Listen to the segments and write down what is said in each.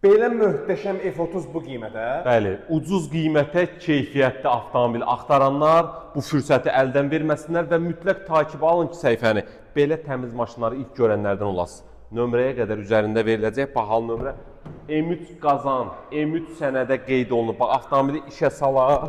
Belə möhtəşəm F30 bu qiymətə? Bəli, ucuz qiymətə keyfiyyətli avtomobil axtaranlar bu fürsəti əldən verməsinlər və mütləq takibə alın ki, səhifəni. Belə təmiz maşınları ilk görənlərdən olasınız. Nömrəyə qədər üzərində veriləcək bahalı nömrə M3 qazan, M3 sənədə qeyd olunub. Bax, avtomobili işə salaq.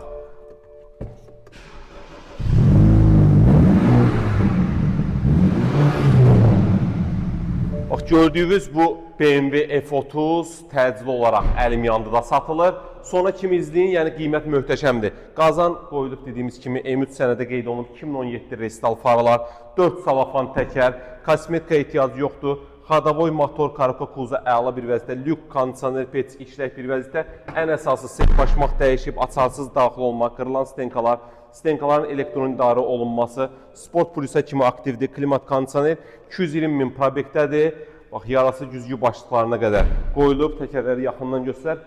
Bax gördüyünüz bu BMW F30 təcili olaraq əlim yandı da satılır. Sona kimi izləyin, yəni qiymət möhtəşəmdir. Qazan qoyulub dediyimiz kimi M3 sənədə qeyd olunub 2017 restal faralar, 4 salafan təkər, kosmetika ehtiyacı yoxdur. Xadavoy motor, karka kuza əla bir vəziyyətdə, lük, kondisioner, peç işlək bir vəziyyətdə. Ən əsası sep başmaq dəyişib, açarsız daxil olma, qırılan stenkalar, stenkaların elektron idarə olunması, Sport Plusa kimi aktivdir, klimat kondisioner 220 min probekdədir. Bax, yarası güzgü başlıqlarına qədər qoyulub, təkərləri yaxından göstər.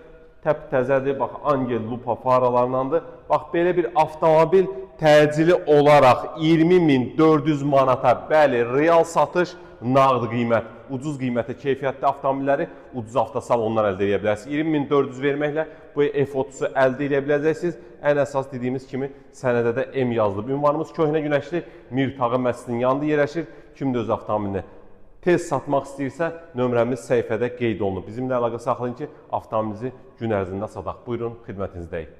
Təptəzədir, bax, Angel lupa faralarındandır. Bax, belə bir avtomobil təcili olaraq 20.400 manata, bəli, real satış, nağd qiymət, ucuz qiymətə keyfiyyətli avtomobilləri ucuz avtosalonlar əldə edə bilərsiniz. 20.400 verməklə bu F30-u əldə edə biləcəksiniz. Ən əsas dediyimiz kimi sənədə də M yazılıb. Ünvanımız Köhnə Günəşli Mirtağı məscidinin yanında yerləşir. Kim də öz avtomobilini tez satmaq istəyirsə, nömrəmiz səhifədə qeyd olunub. Bizimlə əlaqə saxlayın ki, avtomobilinizi gün ərzində sataq. Buyurun, xidmətinizdəyik.